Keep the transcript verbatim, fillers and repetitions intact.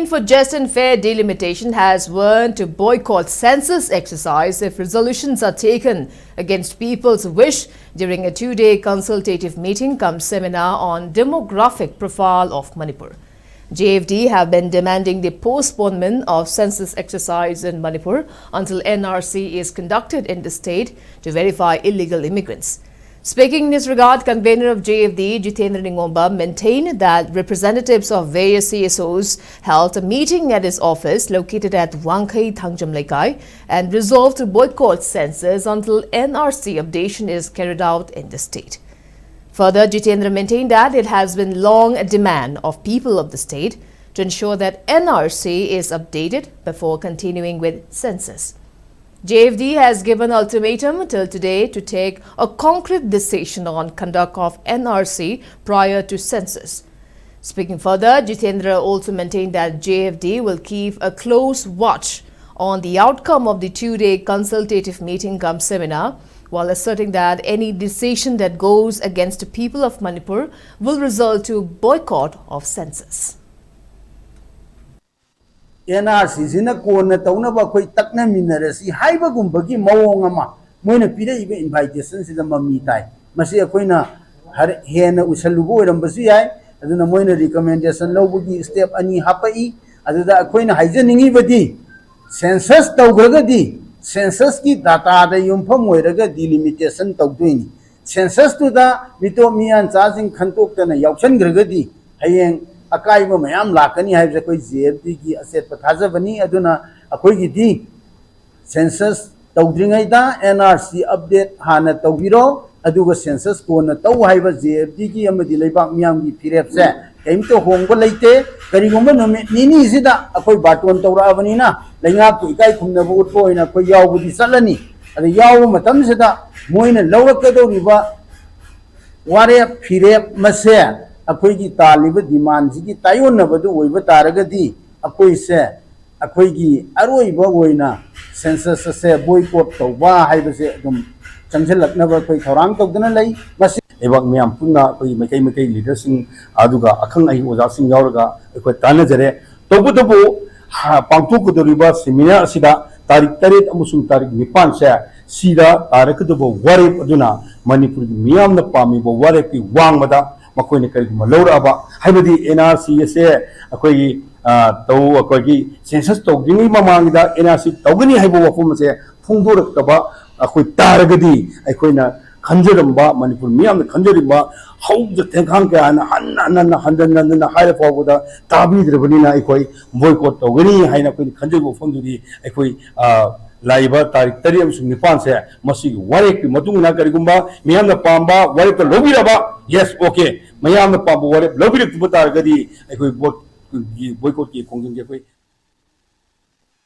for Just and Fair Delimitation has warned to boycott census exercise if resolutions are taken against people's wish during a two-day consultative meeting cum seminar on demographic profile of Manipur. J F D have been demanding the postponement of census exercise in Manipur until N R C is conducted in the state to verify illegal immigrants. Speaking in this regard, convener of J F D, Jitendra Ningomba, maintained that representatives of various C S Os held a meeting at his office located at Wangkhei Thangjam Leikai and resolved to boycott census until N R C updation is carried out in the state. Further, Jitendra maintained that it has been long a demand of people of the state to ensure that N R C is updated before continuing with census. J F D has given ultimatum till today to take a concrete decision on conduct of N R C prior to census. Speaking further, Jitendra also maintained that J F D will keep a close watch on the outcome of the two-day consultative meeting cum seminar, while asserting that any decision that goes against the people of Manipur will result to boycott of census. N R ꯁꯤꯁꯤꯅ ꯀꯣꯟꯅ ꯇꯧꯅꯕ ꯑꯩꯈꯣꯏ ꯇꯛꯅꯃꯤꯟꯅꯔꯁꯤ ꯍꯥꯏꯕꯒꯨꯝꯕꯒꯤ ꯃꯑꯣꯡ ꯑꯃ ꯃꯣꯏꯅ ꯄꯤꯔꯛꯏꯕ ꯏꯟꯚꯥꯏꯇꯦꯁꯟꯁꯤꯗ ꯃꯃꯤ ꯇꯥꯏ꯫ ꯃꯁꯤ ꯑꯩꯈꯣꯏꯅ ꯍꯔ-, ꯍꯦꯟꯅ ꯎꯁꯜꯂꯨꯕ ꯑꯣꯏꯔꯝꯕꯁꯨ ꯌꯥꯏ꯫ ꯑꯗꯨꯅ ꯃꯣꯏꯅ ꯔꯤꯀꯃꯦꯟꯗꯦꯁꯟ ꯂꯧꯕꯒꯤ ꯁ꯭ꯇꯦꯞ ꯑꯅꯤ ꯍꯥꯞꯄꯛꯏ꯫ ꯑꯗꯨꯗ ꯑꯩꯈꯣꯏꯅ ꯍꯥꯏꯖꯅꯤꯡꯉꯤꯕꯗꯤ, ꯁꯦꯟꯁꯁ ꯇꯧꯈ꯭ꯔꯒꯗꯤ ꯁꯦꯟꯁꯁꯀꯤ ꯗꯥꯇꯥꯗ ꯌꯨꯝꯐꯝ ꯑꯣꯏꯔꯒ ꯗꯤꯂꯤꯃꯤꯇꯦꯁꯟ ꯇꯧꯗꯣꯏꯅꯤ꯫ ꯁꯦꯟꯁꯁꯇꯨꯗ ꯃꯤꯇꯣꯞ ꯃꯤꯌꯥꯟꯆꯥꯁꯤꯡ ꯈꯟꯇꯣꯛꯇꯅ ꯌꯥꯎꯁꯟꯈ꯭ꯔꯒꯗꯤ ꯍꯌꯦꯡ ꯑꯀꯥꯏꯕ ꯃꯌꯥꯝ ꯂꯥꯛꯀꯅꯤ ꯍꯥꯏꯕꯁꯦ ꯑꯩꯈꯣꯏ ꯖꯦ ꯑꯦꯐ ꯗꯤꯒꯤ ꯑꯆꯦꯠꯄ ꯊꯥꯖꯕꯅꯤ꯫ ꯑꯗꯨꯅ ꯑꯩꯈꯣꯏꯒꯤꯗꯤ ꯁꯦꯟꯁꯁ ꯇꯧꯗ꯭ꯔꯤꯉꯩꯗ ꯑꯦꯟ ꯑꯥꯔ ꯁꯤ ꯑꯞꯗꯦꯠ ꯍꯥꯟꯅ ꯇꯧꯕꯤꯔꯣ, ꯑꯗꯨꯒ ꯁꯦꯟꯁꯁ ꯀꯣꯟꯅ ꯇꯧ ꯍꯥꯏꯕ ꯖꯦ ꯑꯦꯐ ꯗꯤꯒꯤ ꯑꯃꯗꯤ ꯂꯩꯕꯥꯛ ꯃꯤꯌꯥꯝꯒꯤ ꯐꯤꯔꯦꯞꯁꯦ ꯀꯔꯤꯝꯇ ꯍꯣꯡꯕ ꯂꯩꯇꯦ꯫ ꯀꯔꯤꯒꯨꯝꯕ ꯅꯨꯃꯤꯠ ꯅꯤꯅꯤꯁꯤꯗ ꯑꯩꯈꯣꯏ ꯕꯥꯔꯇꯣꯟ ꯇꯧꯔꯛꯑꯕꯅꯤꯅ ꯂꯩꯉꯥꯛꯄꯨ ꯏꯀꯥꯏ ꯈꯨꯝꯅꯕ ꯎꯠꯄ ꯑꯣꯏꯅ ꯑꯩꯈꯣꯏ ꯌꯥꯎꯕꯗꯤ ꯆꯠꯂꯅꯤ꯫ ꯑꯗ ꯌꯥꯎꯕ ꯃꯇꯝꯁꯤꯗ ꯃꯣꯏꯅ ꯂꯧꯔꯛꯀꯗꯧꯔꯤꯕ ꯋꯥꯔꯦꯞ ꯐꯤꯔꯦꯞ ꯃꯁꯦ ꯑꯩꯈꯣꯏꯒꯤ ꯇꯥꯜꯂꯤꯕ ꯗꯤꯃꯥꯟꯁꯤꯒꯤ ꯇꯥꯏꯑꯣꯟꯅꯕꯗꯨ ꯑꯣꯏꯕ ꯇꯥꯔꯒꯗꯤ ꯑꯩꯈꯣꯏꯁꯦ ꯑꯩꯈꯣꯏꯒꯤ ꯑꯔꯣꯏꯕ ꯑꯣꯏꯅ ꯁꯦꯟꯁꯁ ꯑꯁꯦ ꯕꯣꯏꯀꯣꯠ ꯇꯧꯕ ꯍꯥꯏꯕꯁꯦ ꯑꯗꯨꯝ ꯆꯪꯁꯤꯜꯂꯛꯅꯕ ꯑꯩꯈꯣꯏ ꯊꯧꯔꯥꯡ ꯇꯧꯗꯨꯅ ꯂꯩ꯫ ꯃꯁꯤ ꯂꯩꯕꯥꯛ ꯃꯤꯌꯥꯝ ꯄꯨꯟꯅ ꯑꯩꯈꯣꯏꯒꯤ ꯃꯩꯇꯩ ꯃꯩꯇꯩ ꯂꯤꯗꯔꯁꯤꯡ ꯑꯗꯨꯒ ꯑꯈꯪ ꯑꯍꯩ ꯑꯣꯖꯥꯁꯤꯡ ꯌꯥꯎꯔꯒ ꯑꯩꯈꯣꯏ ꯇꯥꯟꯅꯖꯔꯦ꯫ ꯇꯧꯕꯇꯕꯨ, ꯍꯥ, ꯄꯥꯡꯊꯣꯛꯀꯗꯧꯔꯤꯕ seminar ꯑꯁꯤꯗ ꯇꯥꯔꯤꯛ ꯇꯔꯦꯠ ꯑꯃꯁꯨꯡ ꯇꯥꯔꯤꯛ ꯅꯤꯄꯥꯟꯁꯦ, ꯁꯤꯗ ꯇꯥꯔꯛꯀꯗꯕ ꯋꯥꯔꯦꯞ ꯑꯗꯨꯅ ꯃꯅꯤꯄꯨꯔꯒꯤ ꯃꯤꯌꯥꯝꯅ ꯄꯥꯝꯃꯤꯕ ꯋꯥꯔꯦꯞꯀꯤ ꯋꯥꯡꯃꯗ ꯃꯈꯣꯏꯅ ꯀꯔꯤꯒꯨꯝꯕ ꯂꯧꯔꯛꯑꯕ, ꯍꯥꯏꯕꯗꯤ N R C ꯑꯁꯦ ꯑꯩꯈꯣꯏꯒꯤ, ꯑ, ꯇꯧ-, ꯑꯩꯈꯣꯏꯒꯤ census ꯇꯧꯗ꯭ꯔꯤꯉꯩ ꯃꯃꯥꯡꯗ N R C ꯇꯧꯒꯅꯤ ꯍꯥꯏꯕ ꯋꯥꯐꯝ ꯑꯁꯦ ꯐꯣꯡꯗꯣꯔꯛꯇꯕ ꯑꯩꯈꯣꯏ ꯇꯥꯔꯒꯗꯤ, ꯑꯩꯈꯣꯏꯅ ꯈꯟꯖꯔꯝꯕ, ꯃꯅꯤꯄꯨꯔ ꯃꯤꯌꯥꯝꯅ ꯈꯟꯖꯔꯤꯕ ꯍꯧꯖꯤꯛ ꯊꯦꯡꯈꯥꯡ ꯀꯌꯥꯅ ꯍꯟꯅ ꯍꯟꯅ ꯍꯟꯖꯟ ꯍꯟꯖꯟꯅ ꯍꯥꯏꯔ ꯐꯥꯎꯕꯗ ꯇꯥꯕꯤꯗ꯭ꯔꯕꯅꯤꯅ ꯑꯩꯈꯣꯏ boycott ꯇꯧꯒꯅꯤ ꯍꯥꯏꯅ ꯑꯩꯈꯣꯏꯅ ꯈꯟꯖꯕ ꯋꯥꯐꯝꯗꯨꯗꯤ ꯑꯩꯈꯣꯏ, ꯑ, ꯂꯥꯛꯏꯕ ꯇꯥꯔꯤꯛ ꯇꯔꯦꯠ ꯑꯃꯁꯨꯡ ꯅꯤꯄꯥꯟꯁꯦ ꯃꯁꯤꯒꯤ ꯋꯥꯔꯦꯞꯀꯤ ꯃꯇꯨꯡ ꯏꯟꯅ ꯀꯔꯤꯒꯨꯝꯕ ꯃꯤꯌꯥꯝꯅ ꯄꯥꯝꯕ ꯋꯥꯔꯦꯞꯇ ꯂꯧꯕꯤꯔꯕ, yes, okay, ꯃꯌꯥꯝꯅ ꯄꯥꯝꯕ ꯋꯥꯔꯦꯞ ꯂꯧꯕꯤꯔꯛꯇꯕ ꯇꯥꯔꯒꯗꯤ ꯑꯩꯈꯣꯏ vote ꯒꯤ boycott ꯀꯤ ꯈꯣꯡꯖꯪꯁꯦ ꯑꯩꯈꯣꯏ